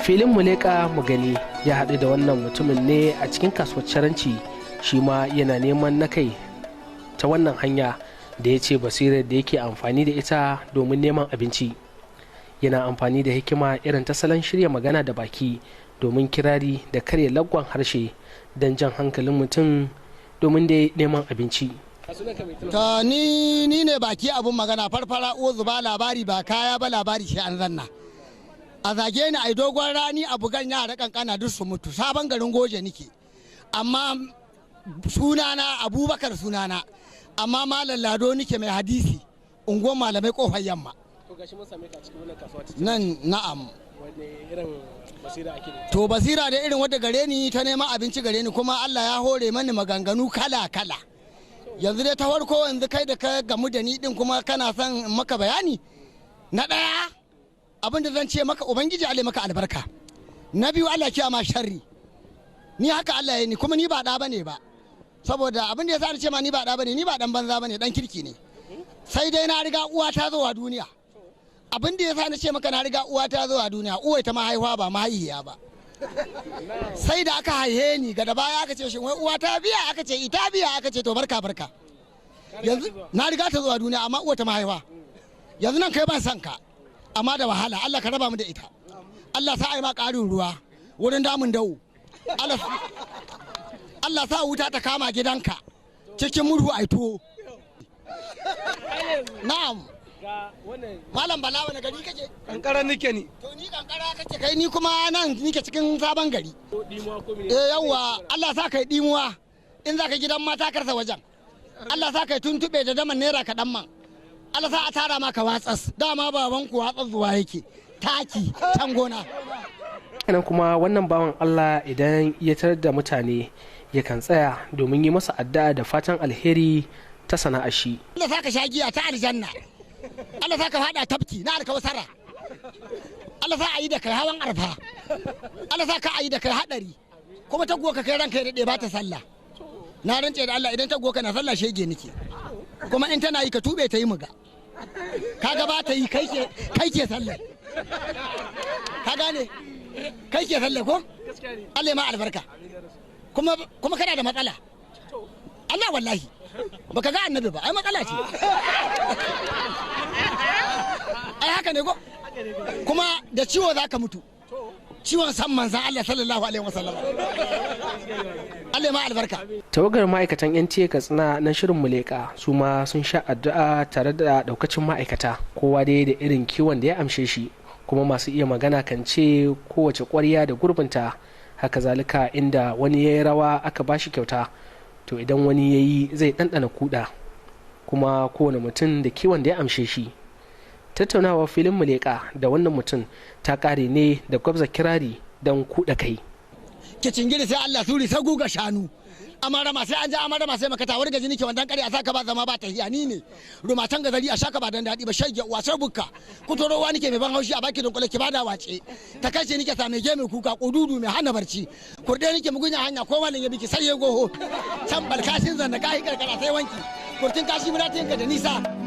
Filin Muleka mu gani ya haɗu da wannan mutumin ne a cikin kasuwar Caranci, shi ma yana neman na kai ta wannan hanya da ya ce basirar da yake amfani da ita domin neman abinci. Yana amfani da hikima irin ta salon shirya magana da baki domin kirari da karya lagwan harshe don jan hankalin mutum domin dai neman abinci. Ta ni ne baki abun magana, farfara uwa zuba, labari ba kaya ba, labari sai an zanna. A zage ni, ai dogon rani, a bugan yara kankana duk su mutu. Sabon garin Goje nike, amma sunana Abubakar sunana, amma Malam Lado nike, mai hadisi, unguwar malamai, Kofar Yamma. To, gashi mun same ka cikin wannan kasuwa. Nan, na'am. Wanne irin basira ake da? To, basira da irin wadda gare ni ta neman abinci gare ni, kuma Allah ya hore mani maganganu kala kala. Yanzu dai ta farko, yanzu kai da ka gamu da ni din kuma kana son in maka bayani, na ɗaya abin da zan ce maka, Ubangiji Allah maka albarka. Na biyu, Allah kiya ma sharri. Ni haka Allah ya ni, kuma ni ba ɗa bane ba, saboda abin da ya sa ni ce ma ni ba ɗa bane, ni ba ɗan banza bane, ɗan kirki ne, sai dai na riga uwa ta zuwa duniya. Abin da ya sa ni ce maka na riga uwa ta zuwa duniya, uwa ta mahaifa ba mahaihiya ba. Sai da aka haihe ni, ga da baya aka ce, "Shin wai uwa ta biya?" Aka ce, "Ita biya." Aka ce, "To, barka barka." Yanzu na riga ta zuwa duniya, amma uwa ta mahaifa. Yanzu nan kai ban san ka, amma da wahala. Allah ka raba mu da ita. Allah sa ai ma ƙarin ruwa wurin damun dawo. Allah sa wuta ta kama gidanka cikin murhu ai tuwo. Na'am. Malam Bala, wani gari kake? Kankara nike ni. To, ni Kankara kake kai, ni kuma nan nike cikin Sabon Gari. Eh, yawwa, Allah sa kai dimuwa in za ka gidan mata karsa wajen. Allah sa kai tuntube da daman naira kaɗan man. Allah sa a tara maka watsas, dama baban ku watsas zuwa yake taki can gona. Nan kuma wannan bawan Allah, idan ya tarar da mutane, yakan tsaya domin yi masa addu'a da fatan alheri ta sana'a shi. Allah sa ka sha giya ta aljanna. Allah sa ka fada tafki na alkawasara. Allah sa a yi da kai hawan arfa. Allah sa ka a yi da kai hadari. Kuma ta ka kai ranka ya daɗe ba ta sallah. Na rance da Allah, idan ta ka na sallah, shege nake. Kuma in tana yi, ka tube ta yi muga. Kaga ba ta yi, kai ke sallah. Ka gane? Kai ke sallah ko? Allah ya ma albarka. Kuma kana da matsala. Allah wallahi. Baka ga annabi ba, ai matsala ce. Ai haka ne ko? Kuma da ciwo za ka mutu. Ciwon san manzan Allah sallallahu alaihi wasallam. Allah ma albarka. Tawagar ma'aikatan NTA Katsina na shirin Muleka su ma sun sha addu'a tare da daukacin ma'aikata, kowa dai da irin kiwon da ya amshe shi. Kuma masu iya magana kan ce kowace kwarya da gurbinta. Haka zalika, inda wani ya yi rawa aka bashi kyauta, to idan wani ya yi zai ɗanɗana kuɗa. Kuma kowane mutum da kiwon da ya amshe shi. Tattaunawa filin Muleka da wannan mutum ta ƙare ne da gwabza kirari don kuɗa kai. Kicin gidi sai Allah suri sai guga shanu. Amarama sai an ji amarama sai makata warga jini ke wandan kare a saka ba zama ba tahiya. Ni ne rumatan gazari a shaka ba dan daɗi ba, shayya wasar bukka kutorowa nike mai ban haushi, a baki dunkule ki bada wace ta kashe nike, same ge mai kuka kududu mai hana barci, kurde nike mugunya hanya, ko malin ya biki sai ya goho can balkashin zanna kai karkara sai wanki kurtin kashi muratin ka da nisa.